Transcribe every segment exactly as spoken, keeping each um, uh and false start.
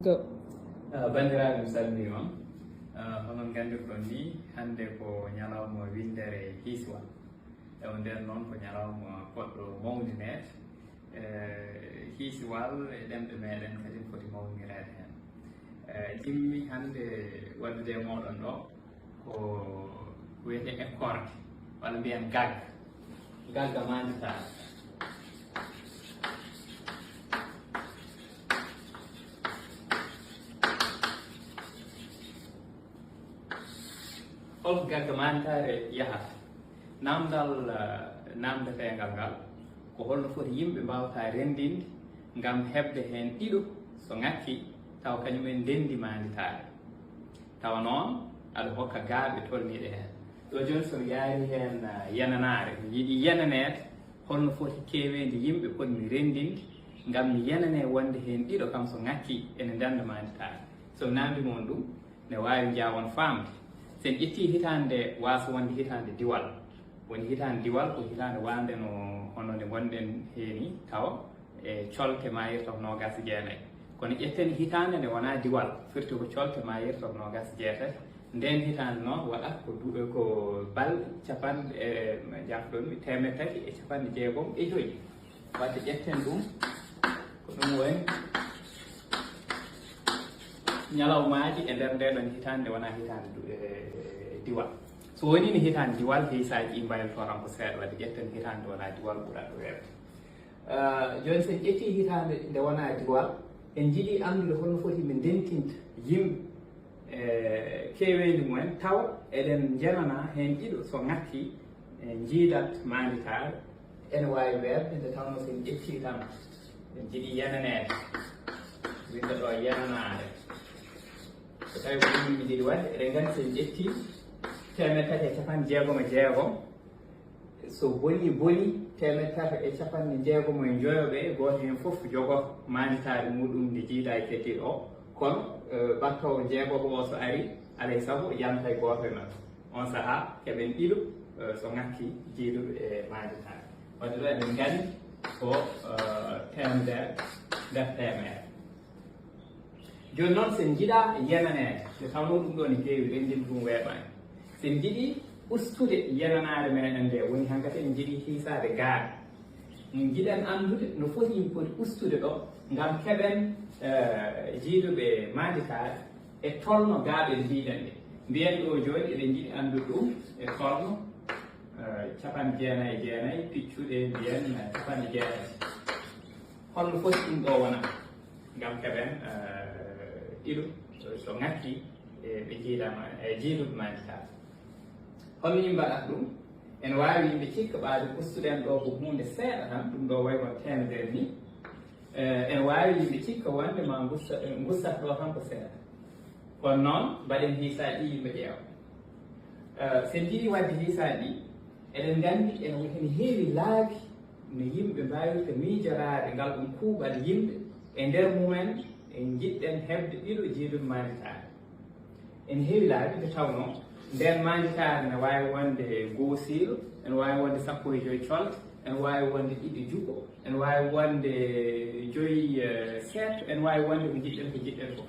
Go. Ah, banndiraaɓe, mi salminii on. Ah, hono ngandirɗon ni, hannde ko ñalawma winndere hiisiwal. Ewa, nden noon ko ñalawma poɗɗo mawnineede. Eh, hiisiwal e ɗemɗe meeɗen kadi foti mawnireede heen. Eh, jimmi hannde waɗdude e mooɗon ɗo ko wiyetee ekkoorge, walla mbiyen gag. Gagga maanditaare. Hol gagga maanditaare yahata? Naamndal, eh, naamndeteengal ngal, ko holno foti yimɓe mbaawata renndinde ngam heɓde heen ɗiɗo so ŋakki tawa kañum en ndenndi maanditaare? Tawa noon aɗa hokka gaaɓe tolniiɗe heen. Ɗo jooni so mi yaari heen, eh, yenanaare, mi yiɗi yenaneede holno foti keeweendi yimɓe potmi renndinde ngam mi yenanee wonde heen ɗiɗo kam so ŋakki ene ndennda maanditaare. So mi naamndiima on ɗum, ne waawi njaawon faamde. So en ƴettii hitaande nde, waasa wonde hitaande diwal. Woni hitaande diwal ko hitaande waande no, hono nde ngonɗen heen ni, tawa e colte maayirta ko noogaas e jeenayi. Kono ƴetten hitaande nde wonaa diwal, firti ko colte maayirta ko noogaas e jeetati. Ndeen hitaande noon waɗata ko du-, ko balɗe capanɗe, e, jaafoɗon mi, teemedde tati e capanɗe jeegom e joy. Wadde ƴetten ɗum, ko ɗum woni ñalawmaaji e nder ndee ɗoon hitaande nde wonaa hitaande du-, e, diwal. So wonii ni hitaande diwal, hiisaaji ɗi mbayloto tan ko seeɗa, wadde ƴetten hitaande nde wonaa diwal ɓuraɗo weeɓde. Eh, jooni so en ƴettii hitaande nde wonaa diwal, en njiɗi anndude holno foti min ndentinta yimɓe, eh, keeweendi mumen, tawa eɗen njenana heen ɗiɗo so ŋakki, eh, njiidat maanditaare, ene waawi weeɓde nde tawnoo so en ƴettii tan, en njiɗi yenaneede, winnda ɗo yenanaare. So tawii ko ɗum min njiɗi waɗde, eɗen nganndi so en ƴettii teemedde tati e capanɗe jeegom e jeegom, so bonii bonii, teemedde tati e capanɗe jeegom e njoyo ɓe, gooto heen fof jogoto maanditaare muɗum nde jiidaa e keddiiɗo o. Kono, eh, ɓattoowo jeegoɓo o so arii, alaa e sago yanta e gooto e maɓɓe. On sahaa keɓen ɗiɗo, eh, so ŋakki jiiduɓe e maanditaare. Wadde ɗo eɗen nganndi ko, eh, teemedere nder teemedere. Jooni noon, so en njiɗaa yenaneede, nde tawnoo ɗum ɗoo ne heewi, renndinde ɗum weeɓaani. So en njiɗii ustude yenanaare meɗen nde, woni hankadi en njiɗii hiisaade gaaɓe. Njiɗen anndude no foti, foti ustude ɗo, ngam keɓen, eh, jiiduɓe maanditaare e tolno gaaɓe ɗe mbiɗen ɗe. Mbiyen ɗo jooni, eɗen njiɗi anndude ɗum e tolno, eh, capanɗe jeenayi e jeenayi, piccuɗe mbiyen, eh, capanɗe jeetati. Holno foti ɗum ɗo wona? Ngam keɓen, eh, ɗiɗo, so ŋakki, eh, ɓe njiidama, eh, jiiduɓe maanditaare. Holno yimɓe mbaɗata ɗum? Ene waawi yimɓe cikka ɓaade ustuɗen ɗo ko huunde seeɗa tan, ɗum ɗo wayi kono teemedere ni. Eh, ene waawi yimɓe cikka wonde ma ngusta-, eh, ngustat ɗo tan ko seeɗa. Kono noon, mbaɗen hiisaaji ɗi yimɓe ƴeewa. Eh, so en njiɗii waɗde hiisaaji ɗi, eɗen nganndi ene, ene heewi laabi no yimɓe mbaawirta miijoraade ngal ɗum kuuɓal yimɓe e nder mumen, en njiɗɗen heɓde ɗiɗo jiiduɓe maanditaare. Ene heewi laabi nde tawnoo ndeen maanditaare ene waawi wonde goosiilo, ene waawi wonde sappo e joy colte, ene waawi wonde ɗiɗi juko, ene waawi wonde joy, eh, seeɗto, ene waawi wonde ko njiɗɗen, ko njiɗɗen ko.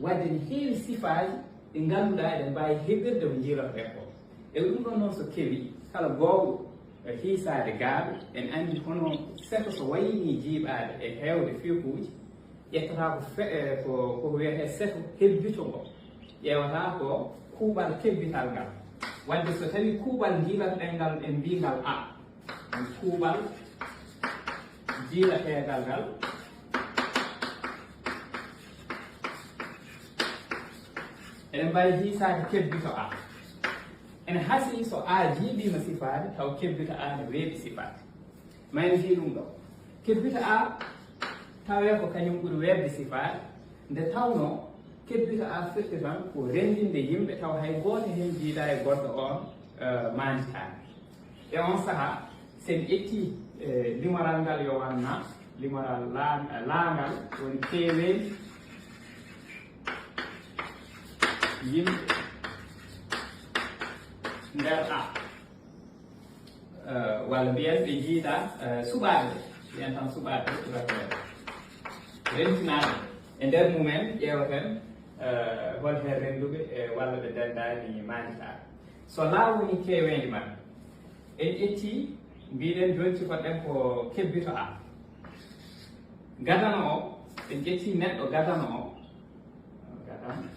Wadde ene heewi sifaaji ɗi ngannduɗaa eɗen mbaawi heɓirde ko njiilotoɗen ko. E ɗum ɗoon noon so kewi, kala goowɗo, eh, hiisaade gaaɓe, en anndi hono seto so wayinii jiiɓaade e heewde fiikuuji, ƴettata ko fe-, eh, ko, ko ko wiyetee seto hebbito ngo. Ƴeewata ko kuuɓal kebbital ngal. Wadde so tawii kuuɓal njiilotoɗen ngal, en mbii ngal A, kuuɓal jiilateegal ngal. Eɗen mbaawi hiisaade kebbito A. Ene hasii so A jiiɓiima sifaade, taw kebbito A ne weeɓi sifaade. Ma en njii ɗum ɗo. Kebbito A tawee ko kañum ɓuri weeɓde sifaade, nde tawnoo kebbito A firti tan ko renndinde yimɓe, taw hay gooto heen jiidaa e goɗɗo oon, eh, maanditaani. E oon sahaa, so en ƴettii, eh, limoral ngal yo wanna, limoral laa-, laangal, woni keeweendi yimɓe nder A. Eh, walla mbiyen ɓe njiida, eh, suɓaaɓe, mbiyen tan suɓaaɓe, suɓaaɓe rentinaaɓe. E nder mumen ƴeewaten eh, hol heen rennduɓe e walla ɓe ndenndaani maanditaare. So laa woni keeweendi maɓɓe, en ƴetti, mbiɗen jooni cifoɗen ko kebbito A. Gadano o, en ƴetti neɗɗo gadano o. Gadano.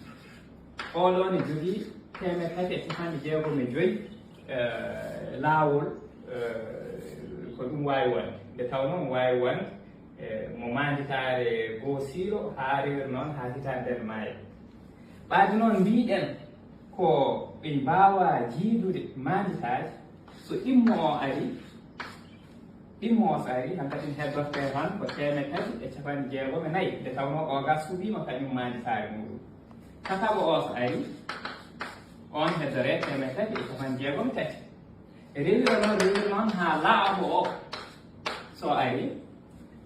Oɗo ne jogii teemeɗɗe tati e capanɗe jeegom e joyi eh, laawol eh, ko ɗum waawi wonde. Nde tawnoo mo waawi wonde eh, mo maanditaare goo siilo haa rewir noon haa hitaande nden maaya. Ɓaade noon mbiɗen ko ɓe mbaawaa jiidude maanditaaji so ɗimmo o ari, ɗimmo o so ari hankadi heddortee tan ko teemeɗɗe tati e capanɗe jeegom e nayi nde tawnoo oogas suɓiima kañum maanditaare muɗum. Tataɓo o so ari on heddoree teemeɗɗe tati e capanɗe jeegom e tati. Rewira noon rewira noon haa laaɓo o so ari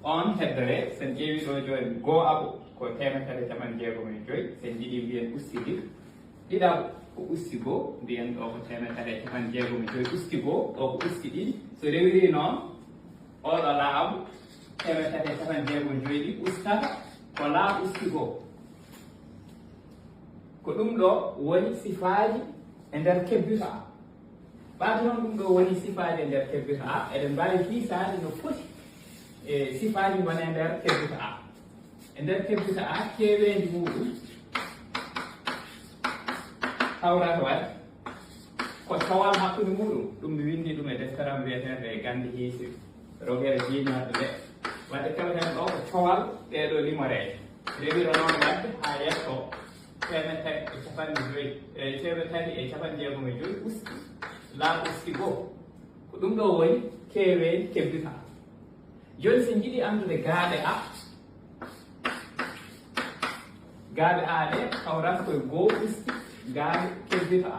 on heddoree, so en ƴeewi ɗo jooni gooɓo ko teemeɗɗe tati e capanɗe jeegom e joyi, so en njiɗi mbiyen usti ɗiɗi. Ɗiɗaɓo ko usti goo, mbiyen ɗo ko teemeɗɗe tati e capanɗe jeegom e joyi usti goo, ɗo ko usti ɗiɗi. So rewiri noon oɗo laaɓo teemeɗɗe tati e capanɗe jeegom e joyi ɗi ustata ko laaɓo usti goo. Ko ɗum ɗo woni sifaaji e nder kebbito A. Ɓaade noon ɗum ɗo woni sifaaji e nder kebbito A, eɗen mbaawi hiisaade no foti e sifaaji ngoni e nder kebbito A. E nder kebbito A, keeweendi muɗum hawrata waɗde ko cowal hakkunde muɗum. Ɗum mi winndi ɗum e deftere am wiyeteende e gannde hiisi rogere jiiñaade nde. Waɗde keɓeten ɗo ko cowal ɗeeɗo limoreeje. Rewira noon waɗde haa yetto teemeɗɗe tati e capanɗe joyi, e teemeɗɗe tati e capanɗe jeegom e joyi usti laaɓo usti goo. Ko ɗum ɗo woni keeweendi kebbito A. Jooni so en njiɗi anndude gaaɓe A, gaaɓe A ɗe hawrata koye goo usti gaaɓe kebbito A.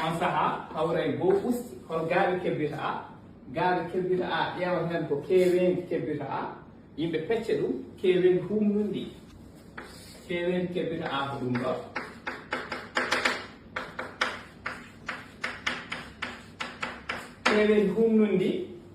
On sahaa hawra e goo usti hol gaaɓe kebbito A. Gaaɓe kebbito A ƴeewata heen ko keeweendi kebbito A. Yimɓe pecca ɗum keeweendi humnundi. Keeweendi kebbito A ko ɗum ɗo. Keeweendi humnundi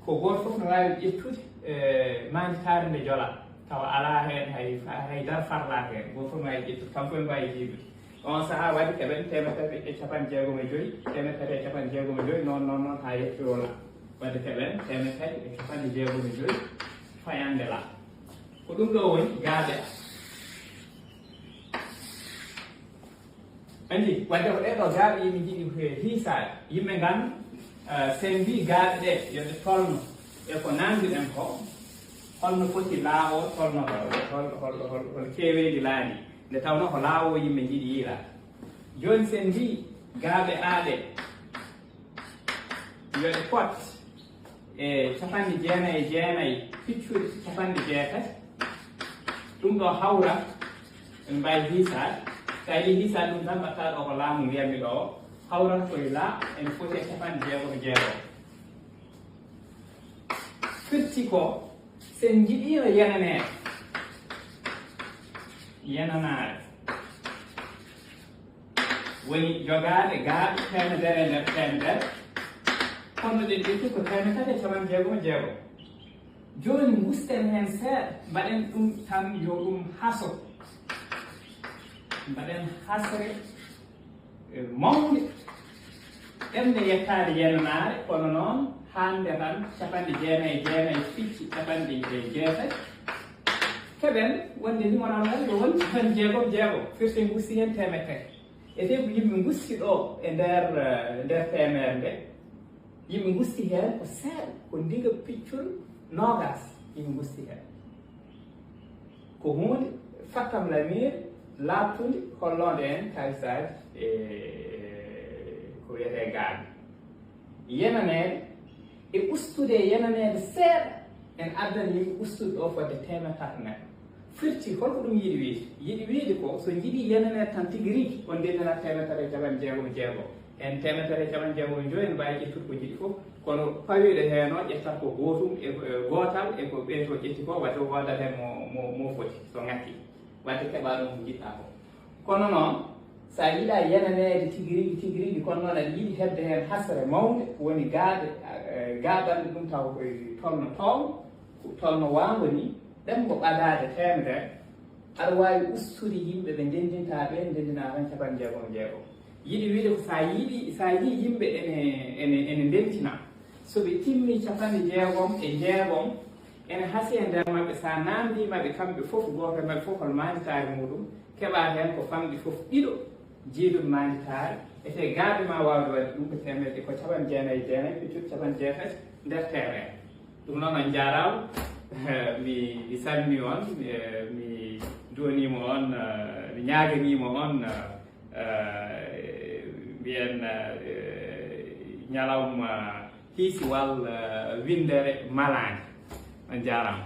ko gooto fof no waawi ƴettude eh, maanditaare nde jola tawa alaa heen hay hay dara farlaa heen. Gooto fof no waawi ƴettude, kam fof no waawi jiidude. On sahaa waɗi keɓen teemeɗɗe tati e capanɗe jeegom e joyi, teemeɗɗe tati e capanɗe jeegom e joyi, noon noon noon haa yettiroo la. Waɗde keɓen teemeɗɗe tati e capanɗe jeegom e joyi fayannde la. Ko ɗum ɗo woni gaaɓe A. Anndi, waɗde ko ɗee ɗo gaaɓe yimɓe njiɗi he hiisaade. Yimɓe ngan eh, so en mbii gaaɓe ɗe yo ɗe tolno e ko nanndi ɗen ko, holno foti laawo tolnotoo, hol hol hol hol keeweendi laañi nde tawnoo ko laawo yimɓe njiɗi yiilaade. Jooni so en mbii gaaɓe A ɗe yo ɗe pot e capanɗe jeenayi e jeenayi piccuɗe capanɗe jeetati. Ɗum ɗo hawra en mbaawi hiisaade. So a yii hiisaade ɗum tan mbaɗta ɗo ko laamu mbiyatmi ɗo o hawrata koye la en foti e capanɗe jeegom e jeegom. Firti ko so en njiɗiino yenaneede, yenanaade woni jogaade gaaɓe teemedere e nder teemedere. Kono ɗen ƴetti ko teemedere tati e capanɗe jeegom e jeegom. Jooni ngusten heen seeɗa, mbaɗen ɗum tan yo ɗum haso. Mbaɗen hasre eh, mawnde. Ɗemde yettaade yenanaare, kono noon hannde tan capanɗe jeenayi e jeenayi picci capanɗe jeetati. Keɓen wonde numéro ngal yo won tan jeegom jeegom, firti ngusti heen teemedere tati. Etee ko yimɓe ngusti ɗo e nder eh, nder teemere nde. Yimɓe ngusti heen ko seeɗa, ko ndiga piccol noogaas yimɓe ngusti heen. Ko huunde fattam lamiire laaɓtunde holloonde en kaalisaaji e ko wiyetee gaaɓe. Yenaneede e ustude e yenaneede seeɗa en addan yimɓe ustude ɗo fodde teemedere tati neɗɗo. Firti holko ɗum yiɗi wiide? Yiɗi wiide ko so njiɗi yenaneede tan tigi rigi on ndendinat teemedere tati e capanɗe jeegom e jeegom. En teemedere e capanɗe jeegom e joyi en mbaawi ƴettude ko njiɗi fof, kono pawiiɗo heen o ƴettat ko gootum e gootal e ko ɓeeto ƴetti ko, waɗde o hoodat heen mo mo foti so ŋakki, waɗde keɓa ɗum ko njiɗɗa ko. Kono noon so a yiɗa yenaneede tigi rigi tigi rigi, kono noon aɗa yiɗi heɓde heen hasre mawnde, woni gaaɓe gaaɓanɗe ɗum taw koye tolno toowngo, tolno waango ni, Ɗemngo ɓadaade teemedere, aɗa waawi ustude yimɓe ɓe ndenndintaa ɓee, ndenndinaa tan capanɗe jeegom e jeegom. Yiɗi wiyde ko so a yiɗi, so a yii yimɓe ene, ene, ene ndentina, so ɓe timmii capanɗe jeegom e jeegom, ene hasii e nder maɓɓe, so a naamndiima ɓe kamɓe fof, gooto e maɓɓe fof hol maanditaare muuɗum, keɓaa heen ko famɗi fof ɗiɗo, jiiduɓe maanditaare, etee gaaɓe maa waawde waɗde ɗum ko teemedde, ko capanɗe jeenayi e jeenayi, puccu capanɗe jeetati nder teemedere. Ɗum noon, on njaaraama. Mi, mi salminii on, eh, mi duwaniima on, eh, mi ñaaganiima on, eh, eh, mbiyen, eh, ñalawma hiisiwal, eh, winndere malaande. On njaaraama.